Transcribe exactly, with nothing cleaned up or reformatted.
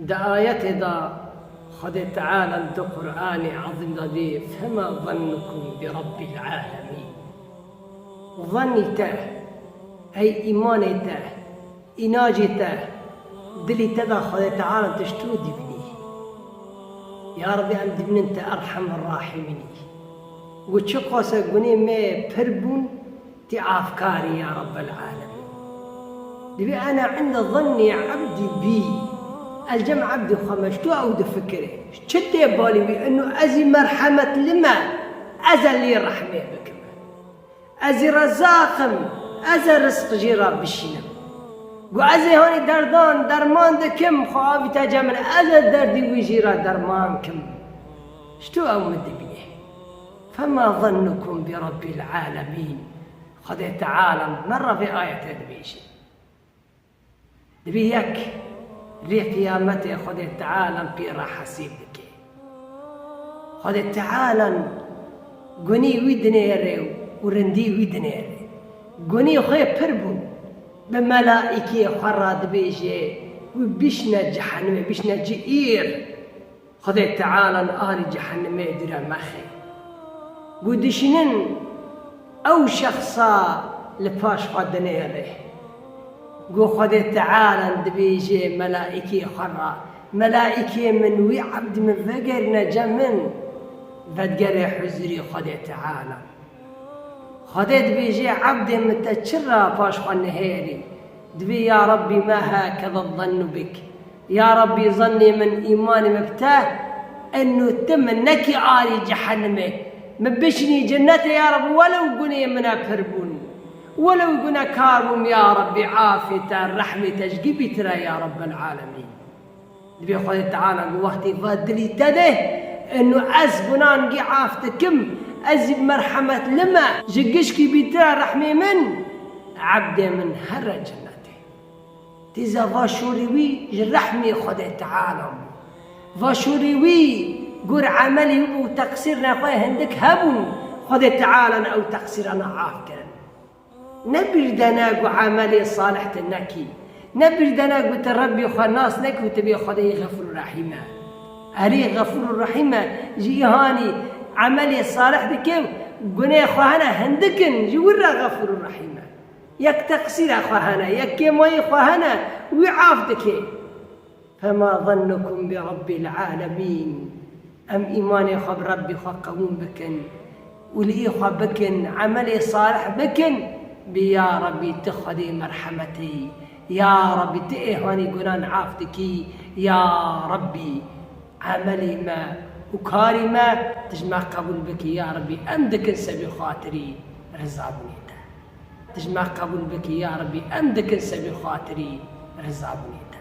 Di ayetê de Xwedê Teala di Qur'anê Ezîm de dê, "Fema zannukum bi Rabbil alemîn." Zannî te, ey îmanê te, înacê te, dilî te de Xwedê Teala tu ji tu dibînî. Ya Rebî, em dibînin te Erhemer Rahîmîn î. Û çiqas e gunê me pir bûn, tu afkarî ya Rebbel Alemîn. Dibê ene inde zannî ebdî bî. Ez cem ebdî xwe me ji tu ew difikirê. Çi tê balî wî? Ino ez î merhemetli me. Ez e lê rehmê bikim. Ez î Rezzaq im. Ez e rizq jî re bişînim. Got ez ê hanî derdan derman dikim, xwe avîte cem min. Ez e derdî wî jî re derman kim. Ji tu ew min dibînê. Fema zannukum bi Rabbil alemîn. Xwedê Teala me re vê ayetê dibêje. Dibê yek rê qiyametê Xwedê Teala pê re hesîb dike. Xwedê Teala gunî wî dinêre û rindî wî dinêre. Gunî xwe pir bûn. Bi melaîkê xwe re dibêje, wî bişne cehenimê, bişne cihîr. Xwedê Teala arî cehenimê dûre mexe. Got dişînin ew şexsa li paş xwe dinêre. Got Xwedê Teala dibêje melaîkê xwe re, melaîkê min wî ebdî min vegerîne cem min, vedigere huzûrê Xwedê Teala. Xwedê dibêje, ebdê min te çira paş xwe nihêrî? Dibê, ya Rebbî, ma hekeza zannu bik. Ya Rebbî, zannê min, îmanê min bi te, eno tu min nekî arî cehenimê. Min bişînî cennetê, ya Rebbî, welew gunê min e pir bûn. Welew gunekar bûm, ya Rebbî, afê te, rehmê te ji gî bîtir e, ya Rebbel alemîn. Dibê Xwedê Teala bi wextê va dilî te de, eno ez gunan gî af dikim, ez jî merhemetli me, ji gişkî bîtir e rehmê min, ebdê min here cennetê. Dîza va şûrî wî ji rehmê Xwedê Teala bû. Va şûrî wî gur emelî wî bû, teqsîrine xwe hindik hebûn, Xwedê Teala ew teqsîrana af kirin. Ne bîr de ne ku emelê salih tu nekî. Ne bîr de ne ku tu Rebbî xwe nas nekî û tu bê Xwedê Xefûr û Rehîm e. Erê Xefûr û Rehîm e, ji îhanî emelê salih dike û gunê xwe hene hindik in, ji wir re Xefûr û Rehîm e. Yek teqsîra xwe hene, yek kêmayê xwe hene, wî af dike. Fema zannukum bi Rabbil alemîn. Em îmanê xwe bi Rebbî xwe qebûl bikin û li ê xwe bikin, emelê salih bikin, bi ya Rebbî tu Xwedê merhemetê yî, ya Rebbî tu êhanî gunan af dikî, ya Rebbî emelê me û karî me tu ji me qebûl bikî, ya Rebbî em dikin sebî xatirî rizabûnê te. Tu ji me qebûl bikî, ya Rebbî, em dikin sebî xatirî rizabûnê te.